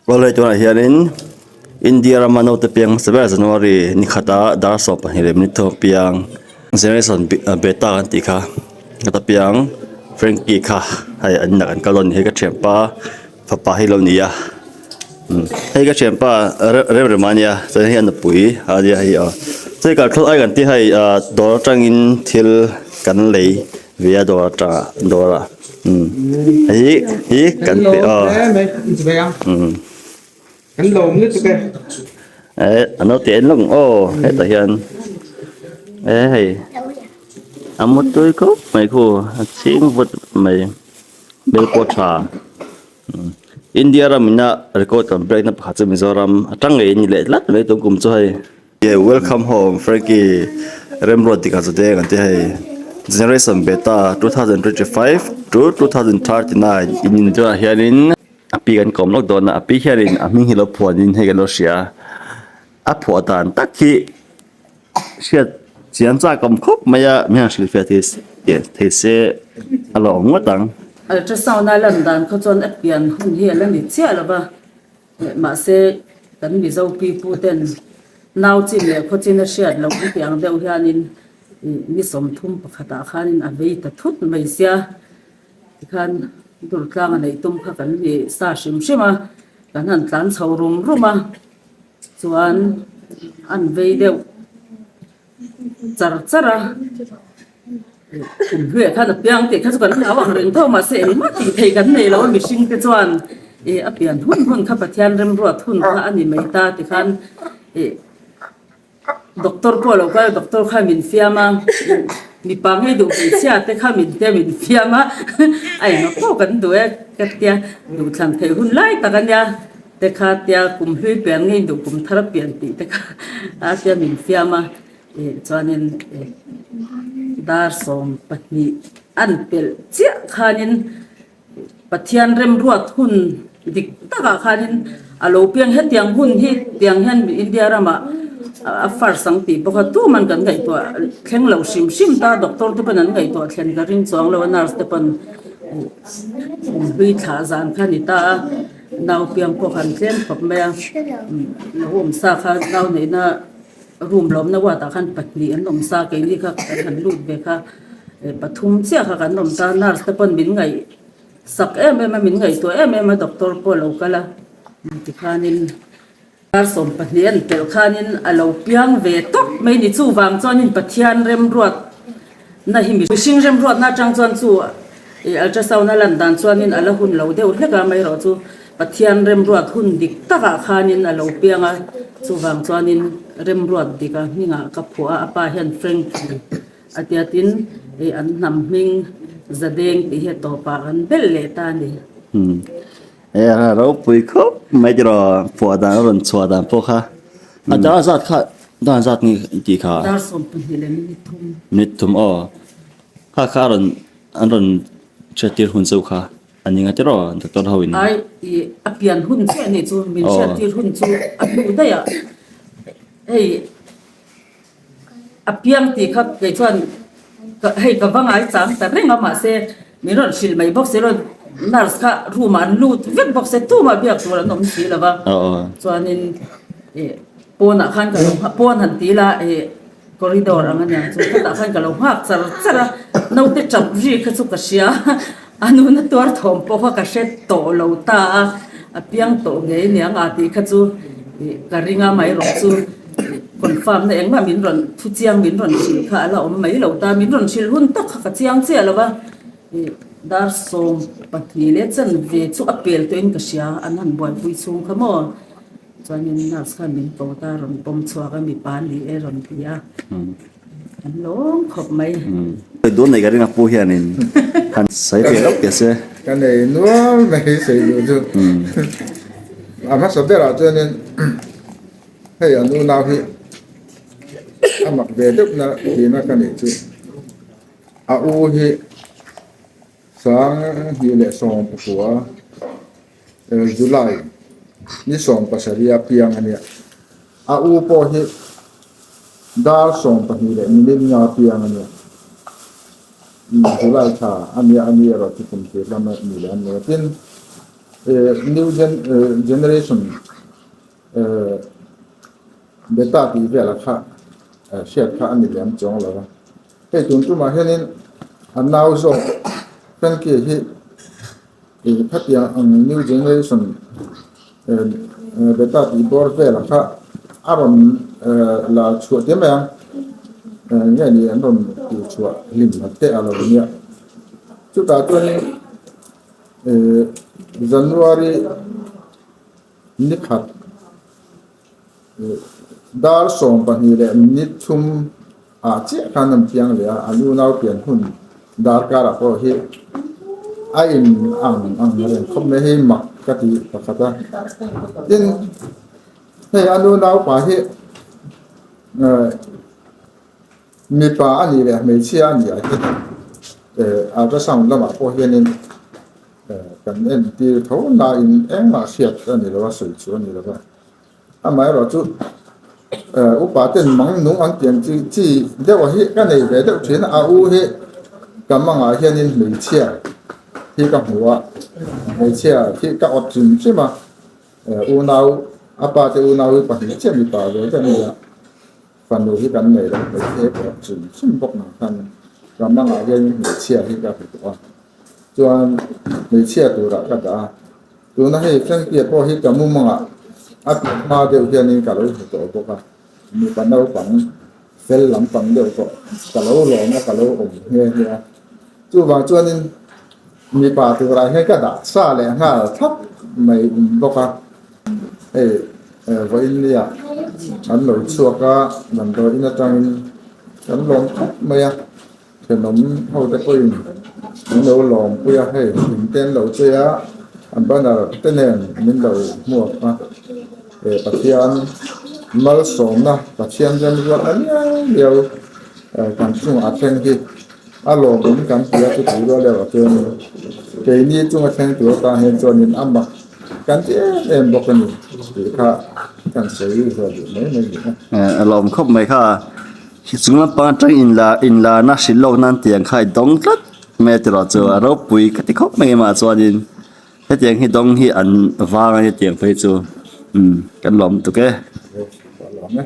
Awle tunah hianin India rama naute piang hmasa ber January ni khata dar 12 leh minute thum a piang generation beta kan tih kha heta piang Frankie kha hei an inah kan kal dawn a ni hei ka thianpa fapa hi lo ni a hei ka thianpa Remrema ania chuan hei a nupui a nia hei aw chuan kalthlawt ai kan tih hei ah dawr atangin thil kan lei ve a dawr atanga dawr ah hei hi kan pe aw eh a naute en lawk ang aw hetah hian eh hei a mutui khawp mai khu a chhing vut mai bel pawh tha India ram ina record kan break na pakhat chu Mizoram atang ngei a ni leh tlat mai tun kum chu hei. Welcome home Frankie Remruat dik ah chu deng an ti hei Generation Beta 2025 to 2039 in in tunah hianin a pi kan kawm lawk dawn a a pi hianin a hming hi lo phuanin hei kan lo hria a phuah dan tak hi hriat chian chak awm khawp mai a mi han hrilhfiah thei se a lo awm ngawt ang. Ultrasound a lan dan kha chuan a pian hun hi a la ni chiah lo va. Mahse, kan Mizo pipu ten nau chin leh khaw chin a hriat loh an tih ang deuh hianin ni 31 ah khanin a vei ta thut mai sia. Tikhan Durtlang a neih tum kha kan ni sa hrim hrim a, kan han tlan chho rum rum a, chuan an vei deuh char char a. Kum hluiah khan a piang tih kha chu kan hlau ang reng tho mahse engmah tih theih kan nei lo a mihring te chuan ih a pian hun hun kha Pathian remruat hun kha a ni mai ta ti khan ih doctor pawh a lo kal a doctor khan min fiam a mipa ngei duh hmeichhia te kha min tia min fiam a a engah pawh kan duh e ka tia duhthlan theih hun lai tak a nia te kha tia kum hlui pian ngei duh kum thar a pian tih te kha a tia min fiam a. Chuanin dar 12 an pelh chiah khanin Pathian remruat hun dik takah khanin a lo piang hetiang hun hi tiang hian India ramah a first ang tih bawk a tuman kan ngaihtuah thleng lo hrim hrim ta doctor te pawn an ngaihtuah thlen ka ring chuang lo a nurse te pawn hlui thlah zan kha a ni ta a nau piang pawh khan tlem khawp mai a lo awm sa kha nau neihna. Room lawmna ward ah khan pahnih an awm sa keini kha kan han lut ve kha pathum chiah kha kan awm ta nurse te pawn min ngaih sak em em a min ngaihtuah em em a doctor pawh a lo kal a tikhanin dar 12 an telh khanin a lo piang ve tawp mai ni chuvang chuanin Pathian remruat Na hi mihring remruatna atang chuan chu ih ultrasound a lan dan chuanin a la hun lo deuh hlek a, amaherawh chu Pathian remruat hun dik takah khanin a lo piang a, chuvang chuanin remruat dika hmingah ka phuah a, a pa hian Frankie a tia tin ih an hnam hming Zadeng tih hi a tawpah kan belh leh ta a ni. E a ropui khawp mai tiraw phuah dan a rawn chhuah dan pawh kha a dar zat kha dar zat nge i tih kha Dar 12 leh minute thum. Minute thum aw kha kha a rawn an rawn hriattir hun chauh kha a ni nga tiraw doctor ho in. Ai i a pian hun chiah a nih chu min hriattir hun chu a hnu daih a hei. A piang tih kha kei chuan hei ka va ngai chang ta reng a mahse min rawn hrilh mai bawk si lo nurse kha room ah an lut vek bawk se tumah biak tur an awm si lo va chuanin ih pawnah khan ka lo pawn han ti ila ih corridor ang aniang chu khatah khan ka lo nghak char char a naute tap ri kha chu ka hria a nuna tuar thawm pawh kha ka hre tawh lo ta a a piang tawh ngei aniang a tih kha chu ih ka ring a amaherawh chu. Confirm na engmah min rawn thu chiang min rawn hrilh kha a la awm mai lo ta, min rawn hrilh hun tak kha ka chiang chiah lo va, ih dar 12 leh chanve chu a pel tawhin ka hria an han buaipui chhung kha maw, chuanin nurse khan min ko ta rawn pawm chhuak a mipa ni e rawn ti a, an lawm khawp mai. Dawn nei ka ring a pu hianin han sawi ve reuh teh se. Ka nei nual mai sawi duh chu a hmasa berah chuanin. Hei an unau hi a mak ve deuh na tihna ka nih chu. A u hi 2019 July ni 17 a piang a nia. A u pawh hi dar 12 leh minute nga piang a nia. July thla a nia a ni erawh chu kum tir lama ni leh an ni a. Tin. New generation beta tih velah kha hriat kha a ni lem chuang lo a. Hei tun tumah hianin a nau zawk Frankie hi khatiang ang new generation beta tih bawr velah kha a rawn la chhuah te mai ang nge ni an rawn tih chhuah hlim te a lo nia. Chutah chuanin January ni khat dar 12 leh minute thum ah chiah khan an piang leh a, an unau pian hun darkar ah pawh hi a in ang ang reng khawp mai hei mak ka ti pakhat a. Tin, hei an unau pa hi Mipa a nih leh hmeichhia a nih ah hian ultrasound lamah pawh hianin kan entir tho nain engmah hriat a ni lo a, sawi chu a ni lo va. Amaherawhchu upa ten mang nung an tih ang chi chi deuh hi ka nei ve deuh thin a, a u hi ka mangah hianin hmeichhia hi ka hmu a, hmeichhia hi ka awt hrim hrim a, unau a pa te unau hi pahnih chiah mipa ve deuh a ni a. Fanu hi kan nei lo, hmeichhia hi ka awk hrim hrim bawk nang khan Ramangah hian hmeichhia hi ka hmu tawh a, chuan hmeichhia turah ka dah a, tuna hei Frankie pawh hi ka mumangah a pian hma deuh hianin ka lo hmu tawh bawk a, mipa naupang fel lampang deuh pawh ka lo lawm a, ka lo awm nghe nghe a, chuvang chuanin mipa turah hian ka dah sa leh nghal thlap mai bawk a, hei. Vawiin nia an lo chhuak a, damdawiin atangin kan lawm khawp mai a, thenawm ho te pawhin min lo lawm pui a, hei in te an lo chei a, an banner te nen min lo hmuak a, he Pathian malsawmna Pathian remruat a liau liau kan chungah a thleng hi a lawmawm kan ti a, chutih rual erawh chuanin keini chunga thleng tur atan hian chuanin a mak. Kan ti em em bawk a ni tih kha kan sawi ve duh mai mai ni a. A lawm khawp mai kha. Chung lampang atang inla inlarna hrilh lawk nan tiang kha i dawng tlat mai a tiraw chu a ropui ka ti khawp mai mah chuanin hetiang hi dawng hi an vang a ni tiang phei chu umm kan lawm tuk e. Ka lawm e.